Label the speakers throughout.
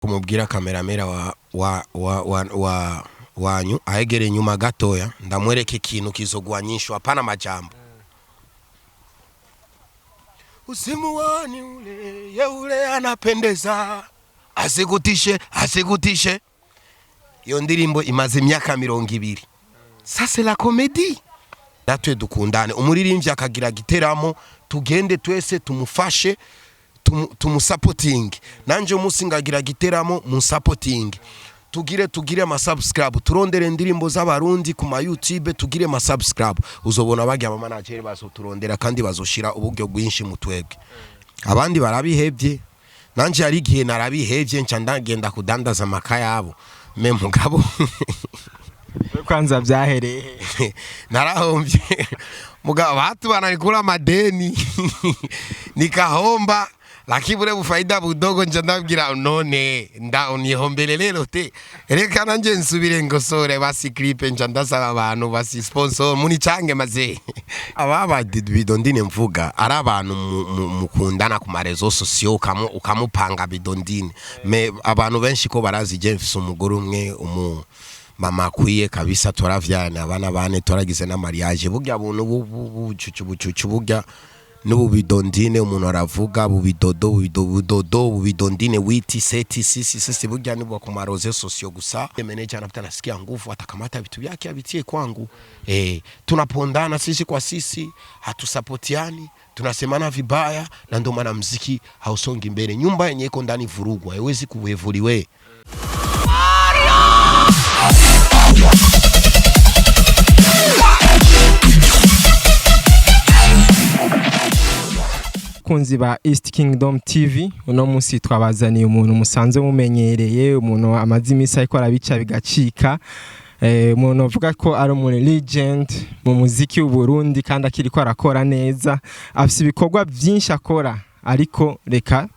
Speaker 1: Kumubwira cameraman wa wanyu ahegereye inyuma gatoya, ndamwereka ikintu kizogwa nyinshi, hapana majambo. Usimuoni ule yeule anapendeza, asikutishe, asikutishe. Iyo ndirimbo imaze imyaka 20. Ça, c'est la comédie. Natwe dukundane, umuririmbyi akagira giteramo, tugende twese tumufashe, tumusapotinge. Nanje umunsi ngagira giteramo, musapotinge, tugire ama subscribe, turondere indirimbo z'Abarundi ku ma YouTube, tugire ama subscribe. Uzobona bajya aba manager bazoturondera kandi bazoshira uburyo bwinshi mu twebwe. Abandi barabihevye, nanje hari igihe narabihevye, nca ndagenda kudandaza amaka yabo me mugabo.
Speaker 2: Kwanza byahereye he?
Speaker 1: Narahombye mugabo, batu bananikula madeni, nikahomba, lakini bure bufaida budogo nja ndabwira none nda unihombele lero te, reka nanje nsubire ngosore basi clip. Nja ndasaba abantu basi sponsor munichange maze. Ababa Bidondine mvuga ari abantu mukundana ku ma réseaux sociaux, ukamupanga Bidondine. Mais abantu benshi ko barazi je mfise umugore umwe, umu mama akwiye kabisa, turavyarana abana bane, turagize na mariage. Burya buntu bucucu bucucu, burya n'ububidondine umuntu aravuga bubidodo bubido budodo bubidondine huit, sept, six, six, burya ni ku ma réseaux sociaux gusa. Meneja anapita, nasikia nguvu, atakamata vitu vyake avitie kwangu. Tunapondana sisi kwa sisi, hatusapotiani, tunasemana vibaya, na ndio maana mziki hausongi mbele. Nyumba yenye iko ndani vurugu haiwezi kuevuliwe.
Speaker 2: Bakunzi ba East Kingdom TV, uno munsi twabazaniye umuntu musanzwe mumenyereye, umuntu amaze iminsi ariko arabica bigacika, umuntu avuga ko ari umu legend mu muziki w'u Burundi kandi akiriko arakora neza, afise ibikorwa byinshi akora, ariko reka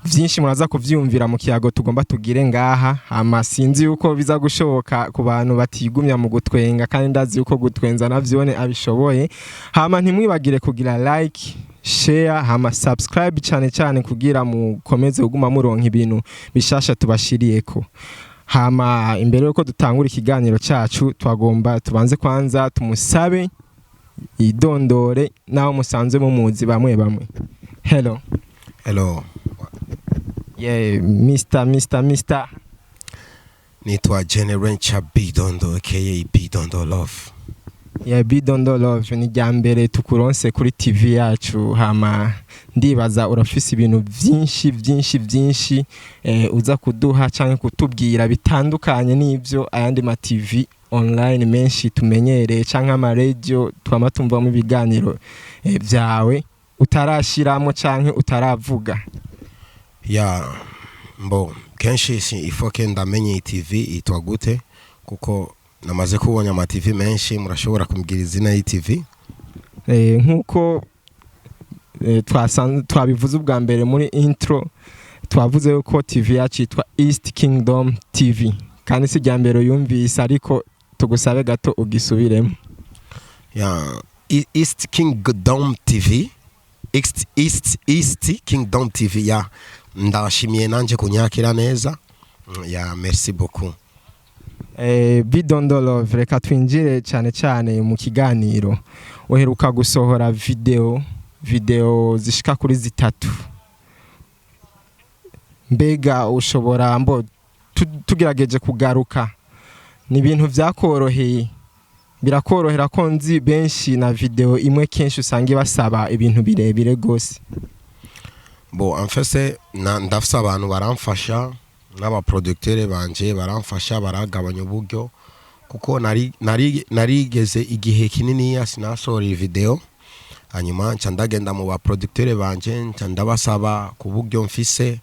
Speaker 2: byinshi muraza kuvyumvira mu kiyago tugomba tugire ngaha. Hama sinzi yuko biza gushoboka ku bantu batigumya mu gutwenga, kandi ndazi yuko gutwenza navyone abishoboye. Hama ntimwibagire kugira like, share, hama subscribe cyane cyane, kugira mukomeze kuguma muronka ibintu bishasha tubashiriyeko. Hama imbere yuko dutangura ikiganiro cyacu, twagomba tubanze kwanza tumusabe idondore naho musanzwe mumuzi bamwe bamwe. Hello.
Speaker 1: Hello.
Speaker 2: Yeah, Mr Mr Mr
Speaker 1: Nitwa Generencha Bidondo aka Bidondo Love.
Speaker 2: Yeah, Bidondo Love, ni rya mbere tukuronse kuri TV yacu. Hama ndibaza urafise ibintu byinshi byinshi byinshi uza kuduha cyangwa kutubwira bitandukanye n'ibyo ayandi ma TV online menshi tumenyereye cyangwa ama radio twama tumvamo ibiganiro byawe utarashiramo cyangwa utaravuga.
Speaker 1: Ya, mbo kenshi si ifoke ndamenye iyi TV itwa gute, kuko namaze kubona ama TV menshi. Murashobora kumbwira izina y'iyi TV?
Speaker 2: Nk'uko twabivuze ubwa mbere muri intro, twavuze yuko TV yacu yitwa East Kingdom TV, kandi si irya mbere yumvise, ariko tugusabe gato ugisubiremo.
Speaker 1: Ya, East Kingdom TV, East Kingdom TV. Ya, ndashimiye nanje kunyakira neza. Ya, merci beaucoup.
Speaker 2: Bidondo Love, reka twinjire cyane cyane mu kiganiro. Uheruka gusohora video zishika kuri zitatu. Mbega ushobora mbo tugerageje kugaruka, ni ibintu byakoroheye, birakorohera ko nzi benshi na video imwe kenshi usanga basaba ibintu birebire gose?
Speaker 1: Bon, en fait, c'est na ndafise abantu baramfasha, n'abaproducteur banje baramfasha, baragabanya uburyo, kuko narigeze igihe kinini sinasohora iyi video. Hanyuma nca ndagenda mu baproducteur banje, nca ndabasaba ku buryo mfise,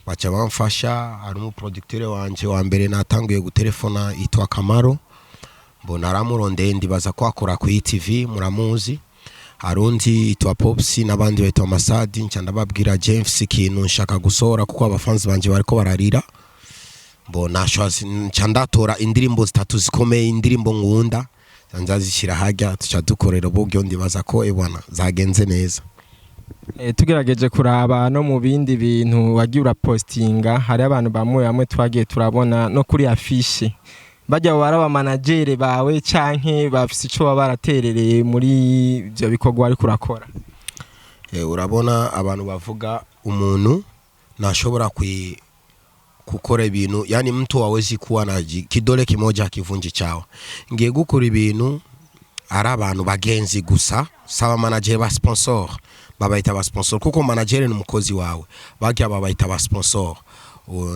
Speaker 1: baca bamfasha. Hari umuproducteur wanje wa mbere natanguye gutelefona yitwa Kamaro, mbona aramurondeye, ndibaza ko akora ku TV, muramuzi. Harundi yitwa Popsi n'abandi bitwa Masadi. Nca ndababwira James ikintu nshaka gusohora, kuko abafanzi banje bariko bararira. Mbona nca ndatora indirimbo zitatu zikomeye, indirimbo nkunda, nzazishyira hajya, tuca dukorera uburyo. Ndibaza ko ebwana zagenze neza.
Speaker 2: Tugerageje kuraba no mu bindi bintu wagiye urapostinga, hari abantu bamwe bamwe twagiye turabona no kuri affiche. Bajya bari abamanagere bawe canke bafise ico baba baraterereye muri ivyo bikorwa ariko urakora?
Speaker 1: Urabona abantu bavuga umuntu ntashobora gukora ibintu, yani mtu hawezi kuwa na kidole kimoja hakivunji chawa. Ngiye gukora ibintu ari abantu bagenzi gusa, saba manager, ba sponsor, babayita ba sponsor, kuko manager ni umukozi wawe, bajya babayita ba sponsor.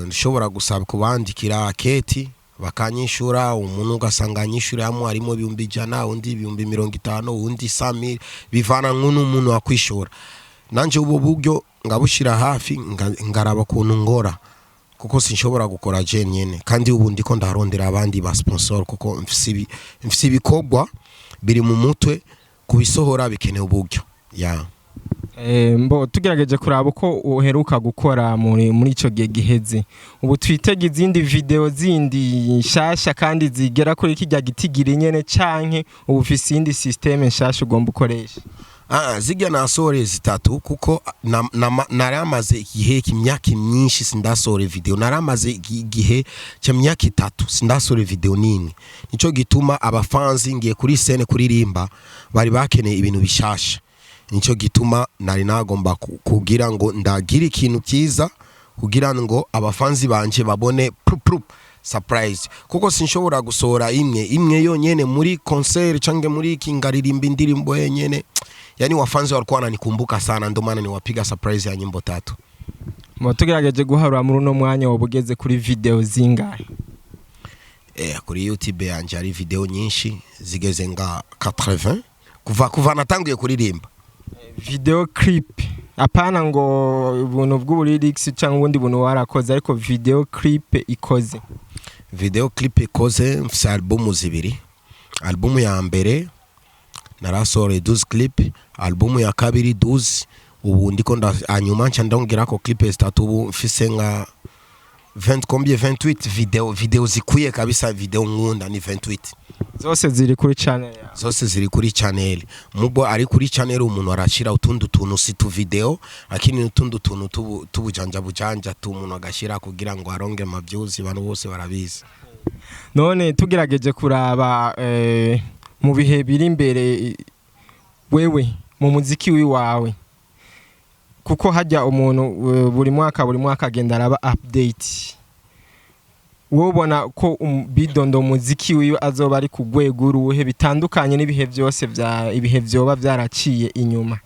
Speaker 1: Nshobora gusaba kubandikira keti bakanyishura, umuntu ugasanga anyishura hamwe harimo 100,000, undi 50,000, undi 100,000, bivana nk'umuntu wakwishura. Nanje ubu buryo ngabushira hafi, ngaraba ukuntu ngora, kuko sinshobora gukora je nyene. Kandi ubu ndiko ndarondera abandi ba sponsor, kuko mfise ibikorwa biri mu mutwe, kubisohora bikeneye uburyo ya.
Speaker 2: Mbo tugerageje kuraba uko uheruka gukora muri ico gihe giheze, ubu twitega izindi video zindi nshasha kandi zigera kuri kirya gitigiri nyene, canke ubu ufise iyindi système nshasha ugomba ukoresha?
Speaker 1: Ah, zirya nasohore zitatu, kuko naramaze igihe imyaka myinshi sindasohora video. Naramaze igihe cy'imyaka 3 sindasohora video n'imwe. Nico gituma abafanzi ngiye kuri scène kuririmba bari bakeneye ibintu bishasha. Nico gituma nari nagomba kugira ngo ndagira ikintu cyiza, kugira ngo abafanzi banje babone prup prup surprise, kuko sinshobora gusohora imwe imwe yonyene muri concert canke muri iki ngaririmba indirimbo yenyene. Yani wafanzi walikuwa wananikumbuka sana, ndo maana niwapiga surprise ya nyimbo tatu.
Speaker 2: Mbo tugerageje guharura, muri uno mwanya woba ugeze kuri video zingahe?
Speaker 1: Kuri YouTube yanje hari video nyinshi, zigeze nga 80 kuva natanguye kuririmba.
Speaker 2: Video clip, apana ngo ubuntu bw'ubulyrics cyangwa ubundi buntu warakoze, ariko video clip ikoze.
Speaker 1: Video clip ikoze, mfise albumu zibiri. Albumu ya mbere narasohoreye 12 clip, albumu ya kabiri 12. Ubu ndiko hanyuma nca ndongerako clip zitatu. Ubu mfise nka 20 combien, 28 video zikwiye kabisa. Video nkunda ni 28.
Speaker 2: Zose ziri kuri channel yawe?
Speaker 1: Zose ziri kuri channel. Mubwo ari kuri channel, umuntu arashira utundi tuntu, si tu video, lakini utundi tuntu tubujanja bujanja tu umuntu agashira kugira ngo aronge ama views. Abantu bose barabizi.
Speaker 2: None tugerageje kuraba mu bihe biri imbere, wewe mu muziki wiwawe, kuko hajya umuntu buri mwaka agenda araba update, wowe ubona ko Bidondo umuziki wiwe azoba ari ku rwego uruhe bitandukanye n'ibihe byose bya ibihe vyoba byaraciye inyuma?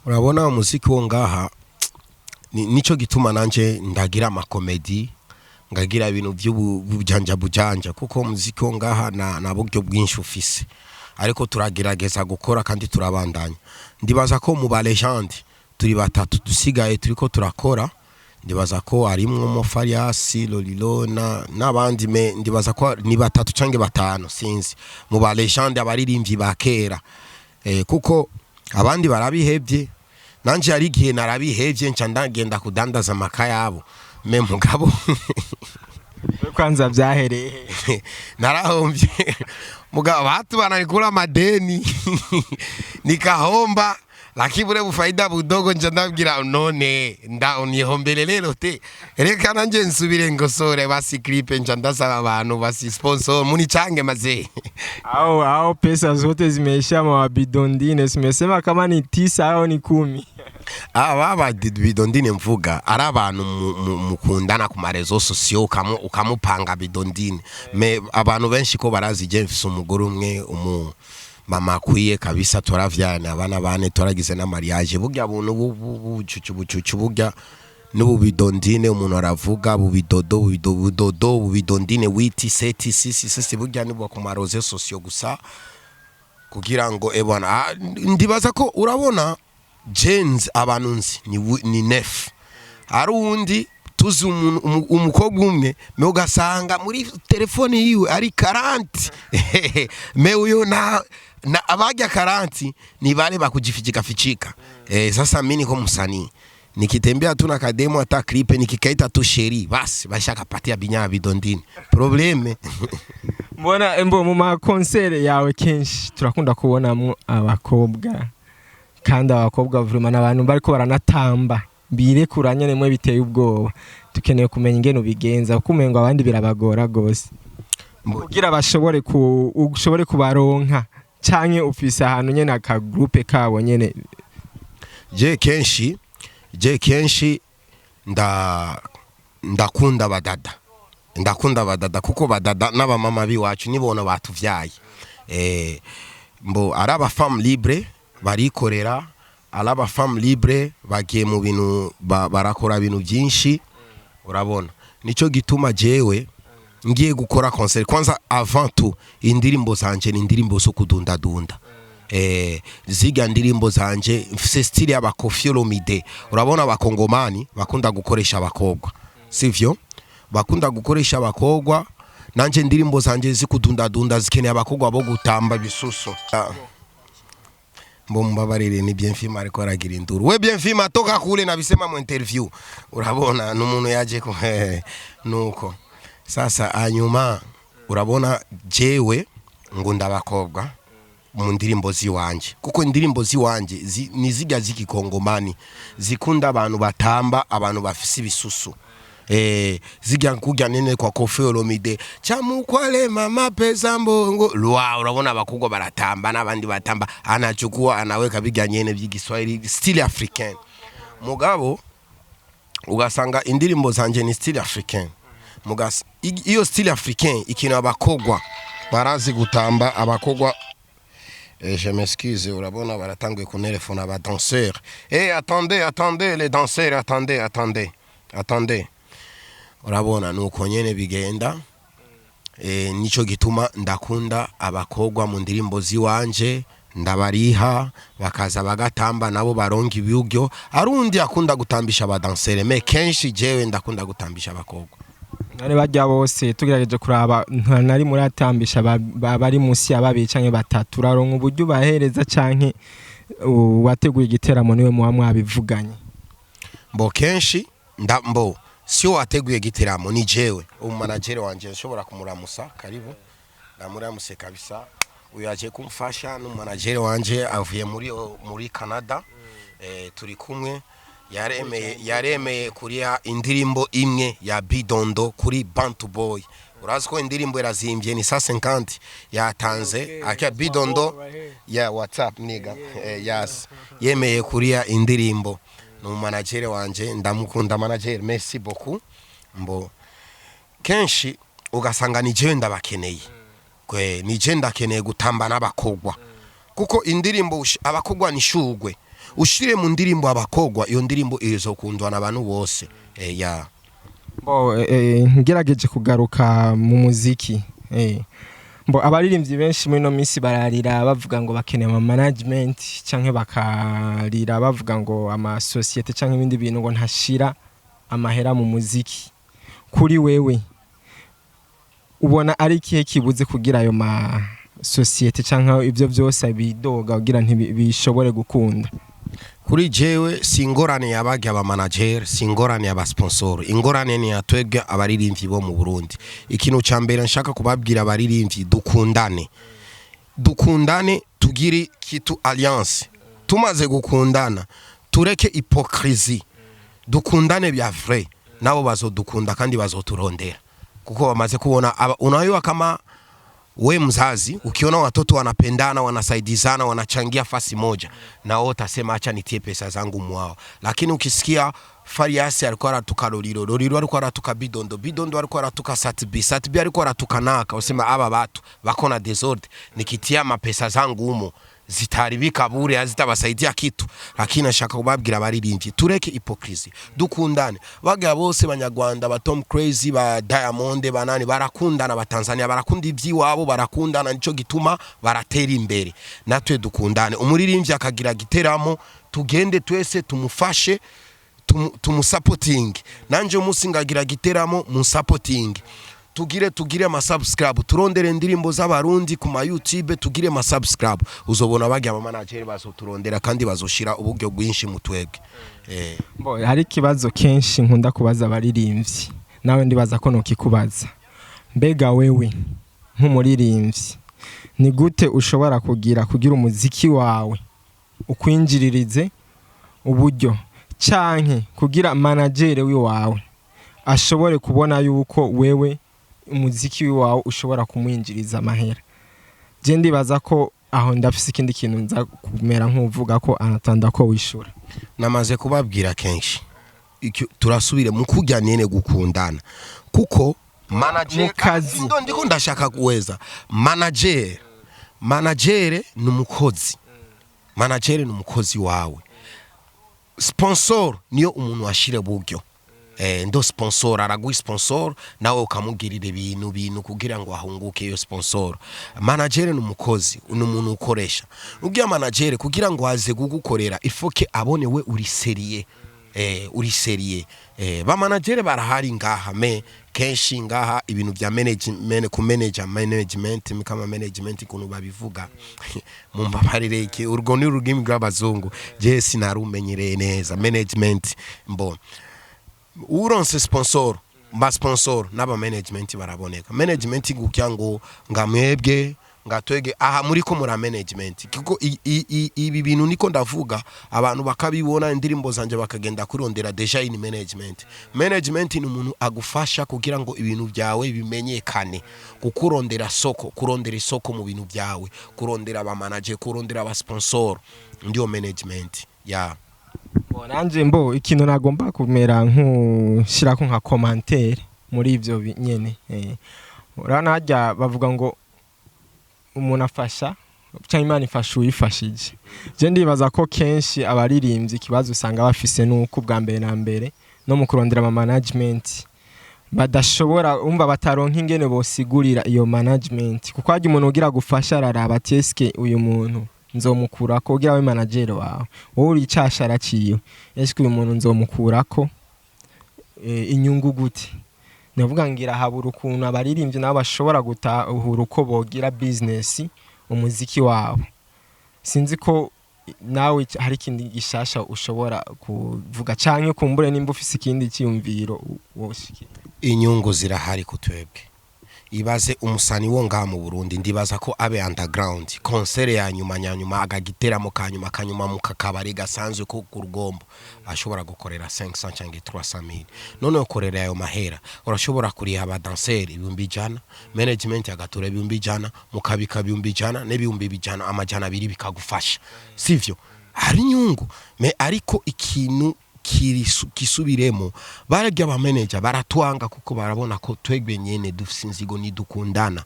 Speaker 1: Urabona umuziki wo ngaha nico gituma nanje ndagira amakomedi, ngagira ibintu by'ubujanja bujanja, kuko umuziki wo ngaha na buryo bwinshi ufise, ariko turagerageza gukora kandi turabandanya. Ndibaza ko mu ba légende turi batatu dusigaye turiko turakora. Ndibaza ko harimwo Mofariasi, Lolilo na n'abandi, mais ndibaza ko ni batatu canke batanu, sinzi, mu ba légende, abaririmbyi ba kera, kuko abandi barabihevye. Nanje hari igihe narabihevye, nca ndagenda kudandaza amaka yabo, mais mugabo
Speaker 2: We kwanza vyahereye he?
Speaker 1: Narahombye mugabo, batu bananikula madeni, nikahomba, lakini bure bufaida budogo nja ndabwira none nda nihombele lero te, reka nanje nsubire ngosore basi clip, nja ndasaba abantu basi sponsor munichange maze.
Speaker 2: Au pesa zote zimeisha mawabidondine, simesema kama ni tisa au ni 10.
Speaker 1: Aba bidondine mvuga ari abantu mukundana ku ma réseaux sociaux, ukamupanga bidondine. Mais abantu benshi ko barazi je mfise umugore umwe, umu mama akwiye kabisa, turavyarana abana bane, turagize na mariage. Burya buntu bucucu bucucu, burya n'ubu bidondine umuntu aravuga bubidodo bubido budodo bubidondine huit, sept, six, six, burya nibwo ku ma réseaux sociaux gusa kugira ngo ebona. Ndibaza ko urabona James, abantu nzi ni neuf, hari uwundi tuzi umuntu umukobwa umwe, mais ugasanga muri telefone yiwe ari 40, mais uyo na abajya 40 ni bale bakujifichika fichika. Sasa mimi niko msanii, nikitembea tu na kademo, hata clip nikikaita tu chérie, basi bashaka patia binya bidondini problème.
Speaker 2: Mbona mbo mu ma concert yawe kenshi turakunda kubonamwo abakobwa. Kandi abakobwa vraiment n'abantu bariko baranatamba, birekura nyene mwe biteye ubwoba. Dukeneye kumenya ingene ubigenza, kuko umengo abandi birabagora gose kugira bashobore ku ushobore kubaronka, canke ufise ahantu nyene aka groupe kabo nyene?
Speaker 1: Je kenshi ndakunda badada, ndakunda badada kuko badada n'abamama biwacu nibono batuvyaye. Mbo ari aba femme libre barikorera, ari aba femme libre bagiye mu bintu barakora ibintu byinshi. Urabona, nico gituma jewe ngiye gukora concert, kwanza avant tout indirimbo zanje ni indirimbo zo kudundadunda. Ziga ndirimbo zanje mfise style y'aba Koffi Olomide. Urabona, abakongomani bakunda gukoresha abakobwa, sivyo? Bakunda gukoresha abakobwa. Nanje indirimbo zanje zikudundadunda, zikeneye abakobwa bo gutamba bisusu. Ah. Mbo mbabarire, ni Bienfima ariko aragira induru. We Bienfima, toka kule, nabisema mu interview. Urabona n'umuntu yaje ko nuko sasa. Hanyuma urabona, jewe ngunda abakobwa mu ndirimbo ziwanje, kuko indirimbo ziwanje ni zirya z'igikongomani zikunda abantu batamba, abantu bafise ibisusu. Zirya kurya nene kwa Koffi Olomide, chamukwale mama pesa mbongo lwa. Urabona, abakobwa baratamba n'abandi batamba, anachukua anaweka bijya nyene by'igiswahili, style africain. Mugabo ugasanga indirimbo zanje ni style africain. Iyo style africain ikintu abakogwa barazi gutamba, abakogwa. Je m'excuse, urabona baratanguye kuntelefona aba danseurs. Attendez, attendez les danseurs, attendez, attendez, attendez. Urabona, nuko nyene bigenda. Nico gituma ndakunda abakogwa mu ndirimbo ziwanje, ndabariha bakaza bagatamba, nabo baronka ibiryo. Arundi akunda gutambisha abadansere, mais kenshi jewe ndakunda gutambisha abakobwa.
Speaker 2: None barya bose, tugerageje kuraba, nta nari muratambisha bari munsi ya babiri canke batatu, uraronka uburyo ubahereza, canke uwateguye igiteramo niwe muba mwabivuganye?
Speaker 1: Mbo kenshi mbo sio wateguye igiteramo, ni jewe umumanageri wanje. Nshobora kumuramusa? Karibu, ndamuramuse kabisa. Uyu yaje kumfasha n'umumanageri wanje, avuye muri Canada. Turi kumwe, yaremeye kuriya indirimbo imwe ya Bidondo kuri Bantu Boy. Urazi ko indirimbo irazimbye, ni 150 yatanze akia Bidondo. Yeah, what's up nigga? Yes, yemeye kuriya indirimbo, ni umumanageri wanje, ndamukunda. Manager, merci beaucoup. Mbo kenshi ugasanga ni jewe ndabakeneye kwe, ni je ndakeneye gutamba n'abakogwa, kuko indirimbo abakogwa ni shugwe. Ushire mu ndirimbo abakogwa, iyo ndirimbo izokundwa n'abantu bose. Ya.
Speaker 2: Bo ngerageje kugaruka mu muziki, mbo abaririmbyi benshi muri ino minsi bararira bavuga ngo bakeneye ama management, canke bakarira bavuga ngo ama société canke ibindi bintu ngo ntashira amahera mu muziki. Kuri wewe ubona ari ikihe kibuze kugira ayo ma société canke ibyo byose bidoga kugira ntibishobore gukunda?
Speaker 1: Kuri jewe si ingorane yabarya aba manager, si ingorane y'aba sponsor, ingorane ni yatwebwe abaririmbyi bo mu Burundi. Ikintu ca mbere nshaka kubabwira abaririmbyi, dukundane, dukundane, tugire kitu alliance. Tumaze gukundana, tureke hypocrisie, dukundane bya vrai, nabo bazodukunda kandi bazoturondera, kuko bamaze kuona unajua kama we mzazi ukiona watoto wanapendana, wanasaidizana, wanachangia fasi moja, na wewe utasema acha nitie pesa zangu mwao. Lakini ukisikia Fariasi alikuwa aratuka Lolilo, Lolilo alikuwa aratuka Bidondo, Bidondo alikuwa aratuka Satbi, Satbi alikuwa aratuka Naka, usema aba batu bako na désordre, nikitia mapesa zangu humo zitaribika bure, hazitabasaidia kitu. Lakini nashaka kubabwira abaririmbyi, tureke hypocrisie, dukundane. Baga bose banyarwanda ba Tom Crazy, ba Diamond, banani barakundana, ba Tanzania barakunda iby'iwabo, barakundana, nico gituma baratera imbere. Natwe dukundane, umuririmbyi akagira giteramo tugende twese tumufashe, tumusapoting. Nanje umunsi ngagira giteramo, musapoting, tugire ama subscribe, turondere indirimbo z'abarundi ku ma YouTube, tugire ama subscribe. Uzobona bagiye aba manager bazoturondera kandi bazoshira uburyo bwinshi mu twebwe.
Speaker 2: Bo hari ikibazo kenshi nkunda kubaza abaririmbyi, nawe ndibaza ko nokikubaza. Mbega wewe nk'umuririmbyi, ni gute ushobora kugira umuziki wawe Ukwinjiririze uburyo canke kugira manager wiwawe ashobore kubona yuko wewe umuziki wawe ushobora kumwinjiriza amahera. Je ndibaza ko aho ndafise ikindi kintu nza kumera nk'uvuga ko anatanda ko wishura.
Speaker 1: Namaze kubabwira kenshi. Turasubire mu kurya nyene, gukundana, kuko manager
Speaker 2: Mu kazi.
Speaker 1: Ndo ndiko ndashaka kuweza manager. Manager ni umukozi, manager ni umukozi wawe. Sponsor niyo umuntu ashire buryo, ndo sponsor araguha sponsor, nawe ukamugirira ibintu bintu kugira ngo ahunguke iyo sponsor. Manager ni umukozi, ni umuntu ukoresha. Ugiye manager kugira ngo aze kugukorera, ifoke abone we uri sérieux, uri sérieux. Ba manager barahari ngaha, mais kenshi ngaha ibintu vya management, ku manager, management kama management kuntu babivuga, mumbabarire, iki urwo ni ururimi rw'abazungu, je sinarumenyereye neza management. Mbo uronse sponsor, ba sponsor n'aba management baraboneka. Management gukya ngo ngamwebwe ngatwege aha muri ko mura management, kuko ibi bintu niko ndavuga, abantu bakabibona, indirimbo zanje bakagenda kurondera. Déjà in management, management ni umuntu agufasha kugira ngo ibintu byawe bimenyekane, kukurondera soko, kurondera isoko mu bintu byawe, kurondera aba manager, kurondera aba sponsor, ndio management ya.
Speaker 2: Bo nanje mbo ikintu nagomba kumera nk'ushirako nka commentaire muri ivyo nyene, urabona harya bavuga ngo umuntu afasha cyangwa Imana ifasha uwifashije. Je ndibaza ko kenshi abaririmbyi ikibazo usanga bafise nuko ubwa mbere na mbere no mu kurondera ama management badashobora, umva, bataronka ingene bosigurira iyo management, kuko harya umuntu ugira gufasha araraba ati: "Eske uyu muntu nzomukurako?" Ugira we manager wawe, wowe uri icashara ciwe, eske uyu muntu nzomukurako inyungu gute? Ndavuga ngira habura ukuntu abaririmbyi nabo bashobora gutahura uko bogira business umuziki wabo. Sinzi ko nawe hari ikindi gishasha ushobora kuvuga, canke kumbure nimba ufise ikindi cyiyumviro woshikira.
Speaker 1: Inyungu zirahari ku twebwe. Ibaze umusani wo ngaha mu Burundi, ndibaza ko abe underground, concert ya nyuma nyanyuma, agagiteramo kanyuma kanyuma mu kakabari gasanzwe ko ku rugombo, ashobora gukorera 500 cyangwa 300 mille. None ukorera ayo mahera, urashobora kuriha abadanseri 100,000, management agatura 100,000, mukabika 100,000 n'ibihumbi 100, 200, bikagufasha, sivyo? Hari inyungu, mais ariko ikintu kisubiremo, bararya aba manager baratwanga kuko barabona ko twebwe nyene dufise inzigo, nidukundana.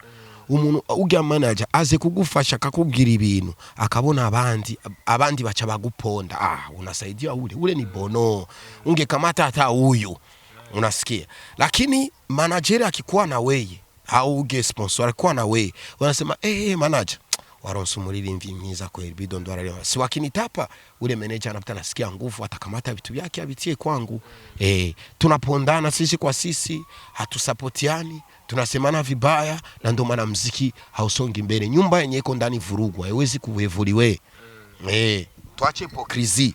Speaker 1: Umuntu ujya manager aze kugufasha, akakubwira ibintu, akabona abandi baca baguponda: "Ah, unasaidia ule, ule ni bono, ungekamata hata huyu." Unasikia? Lakini manager akikuwa na weye au uge sponsor akikuwa na weye, wanasema: "Eh, hey, manager waronse umuririmbyi mwiza kweli, Bidondo arareba." Si wakinitapa, ule manager anapita, nasikia nguvu, atakamata vitu vyake avitie kwangu. Tunapondana sisi kwa sisi, hatusapotiani, tunasemana vibaya, na ndio maana mziki hausongi mbele. Nyumba yenye iko ndani vurugu haiwezi kuevuliwe. Tuache hypocrisie,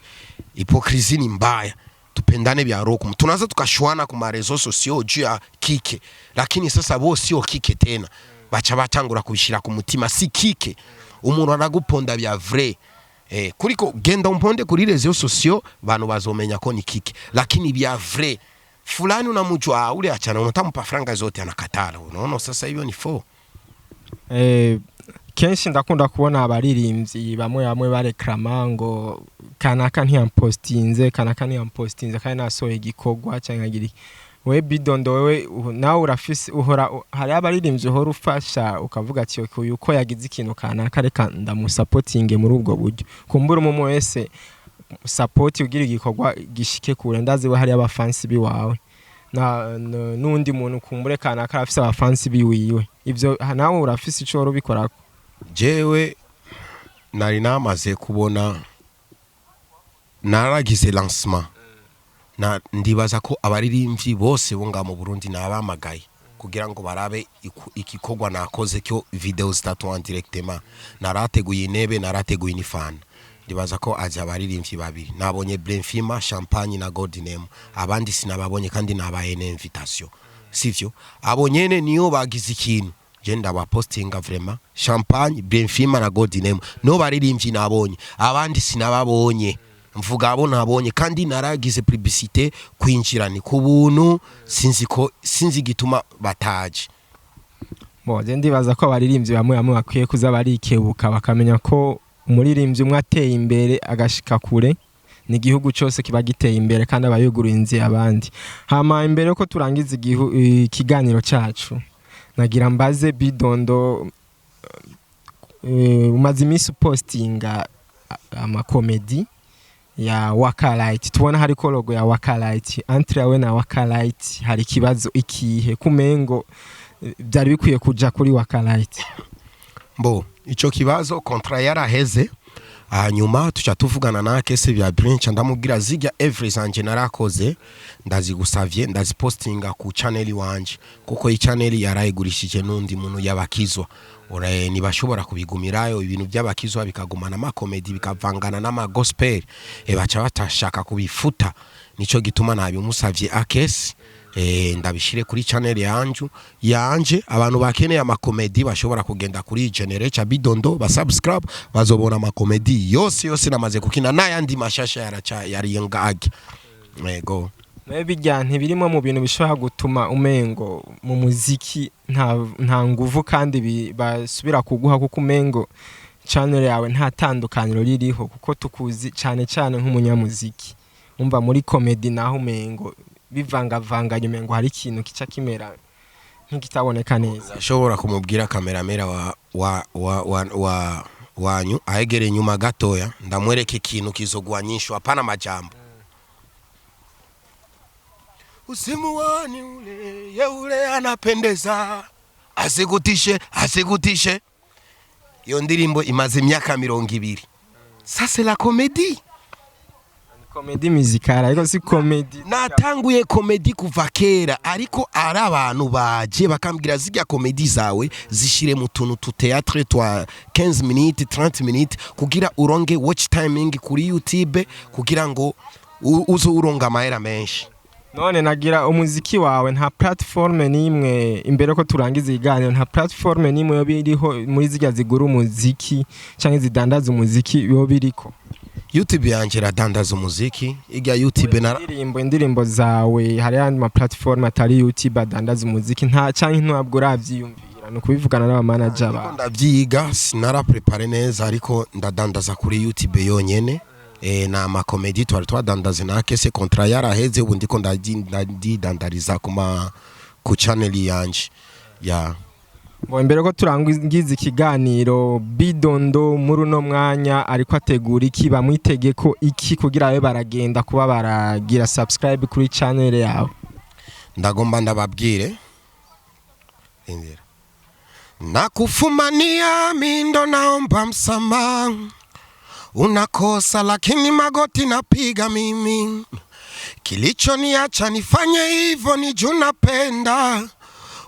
Speaker 1: hypocrisie ni mbaya. Tupendane vya roho. Tunaweza tukashwana ku ma réseaux sociaux juu ya kike, lakini sasa bo sio kike tena, baca batangura kubishira ku mutima. Si kike, umuntu araguponda vya vrai, kuriko genda umponde kuri réseaux sociaux, bantu bazomenya ko ni kike. Lakini vya vrai, fulani unamjua ule, achana, unatampa franga zote, anakatala. Unaona sasa hivyo ni faux.
Speaker 2: Kenshi ndakunda kubona abaririmbyi bamwe bamwe barekrama ngo kanaka ntiyampostinze, kanaka ntiyampostinze kandi nasohoye igikorwa cyangwa nkagira iki. Wewe Bidondo, wewe nawe urafise, uhora hari abaririmbyi uhora ufasha ukavuga ati: "Okay, uyu ko yagize ikintu kanaka, reka ndamusapotinge muri ubwo buryo." Kumbura umwe wese support ugira igikorwa gishike kure. Ndazi we hari abafansi biwawe na n'undi muntu kumbure kanaka arafise abafansi biwiwe. Ivyo nawe urafise ico wari ubikorako?
Speaker 1: Jewe nari namaze kubona, naragize lancement na ndibaza ko abaririmbyi bose bo ngaha mu Burundi nabamagaye kugira ngo barabe igikorwa nakoze cyo video zitatu en directement. Narateguye intebe, narateguye n'ifana. Ndibaza ko azi abaririmbyi babiri nabonye, Blenfima Champagne na Godinem. Abandi sinababonye kandi nabaye n'invitation, sivyo? Abo nyene niyo bagize ikintu. Je ndabapostinga vraiment. Champagne, Benfima na Godinem no baririmbyi nabonye, abandi sinababonye. Mvuga abo nabonye, kandi naragize publicité, kwinjira ni ku buntu. Sinzi ko, sinzi igituma bataje.
Speaker 2: Bo, je ndibaza ko abaririmbyi bamwe bamwe bakwiye kuza barikebuka, bakamenya ko umuririmbyi umwe ateye imbere agashika kure, ni igihugu cyose kiba giteye imbere, kandi aba yuguruye inzira abandi. Hama imbere yuko turangiza ikiganiro cyacu, nagira mbaze Bidondo, umaze iminsi upostinga amakomedi ya Wakalite, tubona hariko logo ya Wakalite. Entre yawe na Wakalite hari ikibazo ikihe, kumengo byari bikwiye kuja kuri Wakalite?
Speaker 1: Mbo ico kibazo, contrat yaraheze, hanyuma tuca tuvugana na kese bya Brinch, ndamubwira zijya every zanje narakoze, ndazigusavye, ndazipostinga ku channel wanje, kuko i channel yarayigurishije n'undi muntu yabakizwa. Ore nibashobora kubigumirayo, ibintu by'abakizwa bikagumana amakomedi, bikavangana n'ama gospel, baca batashaka kubifuta. Nico gituma nabimusavye akesi, ndabishire kuri channel yanju yanje. Abantu bakeneye amakomedi bashobora kugenda kuri Generator Bidondo, basubscribe, bazobona amakomedi yose yose namaze kukina n'ayandi mashasha yaraca yari ngage. Yego.
Speaker 2: Nawe bijya ntibirimo mu bintu bishobora gutuma umengo mu muziki nta nguvu kandi basubira kuguha, kuko umengo channel yawe nta tandukaniro ririho, kuko tukuzi cyane cyane nk'umunyamuziki. Umva, muri comedy naho umengo bivangavanganye, umengo hari ikintu kica kimera nk'ikitaboneka neza.
Speaker 1: Ashobora kumubwira kameramera wa wanyu ahegereye inyuma gatoya, ndamwereka ikintu kizogwa nyinshi, hapana majambo. Usimuone ule yeule anapendeza, asikutishe, asikutishe. Iyo ndirimbo imaze imyaka 20. Ça c'est la comédie.
Speaker 2: Comédie musicale, ariko si comédie.
Speaker 1: Natanguye comédie kuva kera, ariko ari abantu baje bakambwira zijya comédie zawe zishire mu tuntu tu théâtre twa 15 minutes, 30 minutes, kugira uronge watch timing kuri YouTube, kugira ngo uzo uronga amahera menshi.
Speaker 2: None nagira umuziki wawe nta platform n'imwe, imbere ko turangiza ikiganiro, nta platform n'imwe yo biriho muri zirya zigura umuziki canke zidandaza umuziki yo biriko?
Speaker 1: YouTube yanje iradandaza umuziki, ijya YouTube na
Speaker 2: Indirimbo zawe, hari ayandi ma platform atari YouTube adandaza umuziki, nta canke ntabwo uravyiyumvira? Ni ukubivugana n'aba manager bawe?
Speaker 1: Ndavyiga, sinara prepare neza, ariko ndadandaza kuri YouTube yonyene. Na amakomedi twari twadandaze na kese, contrat yaraheze, ubu ndiko ndidandariza ku channel yanje ya.
Speaker 2: Ngo imbere ko turangiza ikiganiro, Bidondo muri uno mwanya ariko ategura iki? Bamwitege ko iki kugira babe baragenda kuba baragira subscribe kuri channel yawe?
Speaker 1: Ndagomba ndababwire. Indira. Nakufumania mindo, naomba msamaha, unakosa lakini magoti napiga mimi, kilichoniacha nifanye hivyo ni juu napenda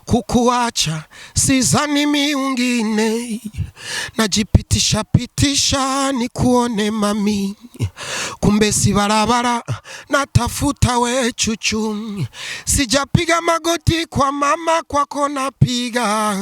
Speaker 1: kukuacha, sizani miungine, najipitisha pitisha nikuone mami, kumbe si barabara natafuta we chuchu, sijapiga magoti kwa mama, kwako napiga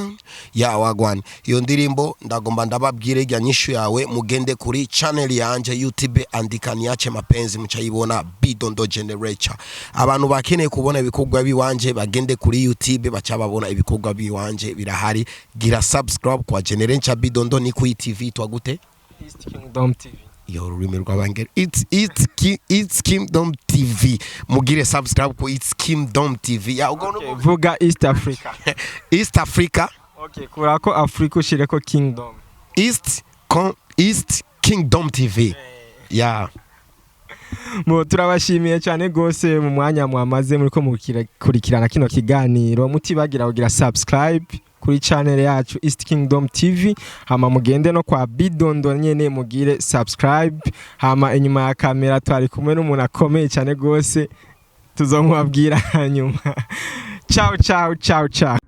Speaker 1: ya wagwan. Iyo ndirimbo ndagomba ndababwire, rya nyishu yawe, mugende kuri channel yanje YouTube, andika "Niache mapenzi", mucayibona, Bidondo Generator. Abantu bakeneye kubona ibikorwa biwanje bagende kuri YouTube, baca babona ibikorwa biwanje birahari. Gira subscribe kwa Generator Bidondo. Ni kuri TV twagute?
Speaker 2: East Kingdom TV.
Speaker 1: Iyo rurimi rw'abangere, it's Kingdom TV. Mugire subscribe ku It's Kingdom TV ya ubwo.
Speaker 2: Okay, vuga East Africa.
Speaker 1: East Africa.
Speaker 2: Okay, kurako Africa ushireko Kingdom.
Speaker 1: East Kingdom TV ya.
Speaker 2: Mu turabashimiye cyane rwose mu mwanya mwamaze muri ko mukurikirana kino kiganiro. Mutibagira kugira subscribe kuri channel yacu East Kingdom TV, hama mugende no kwa Bidondo nyene mugire subscribe. Hama inyuma ya kamera twari kumwe n'umuntu akomeye cyane rwose, tuzomubabwira hanyuma. Ciao ciao ciao ciao.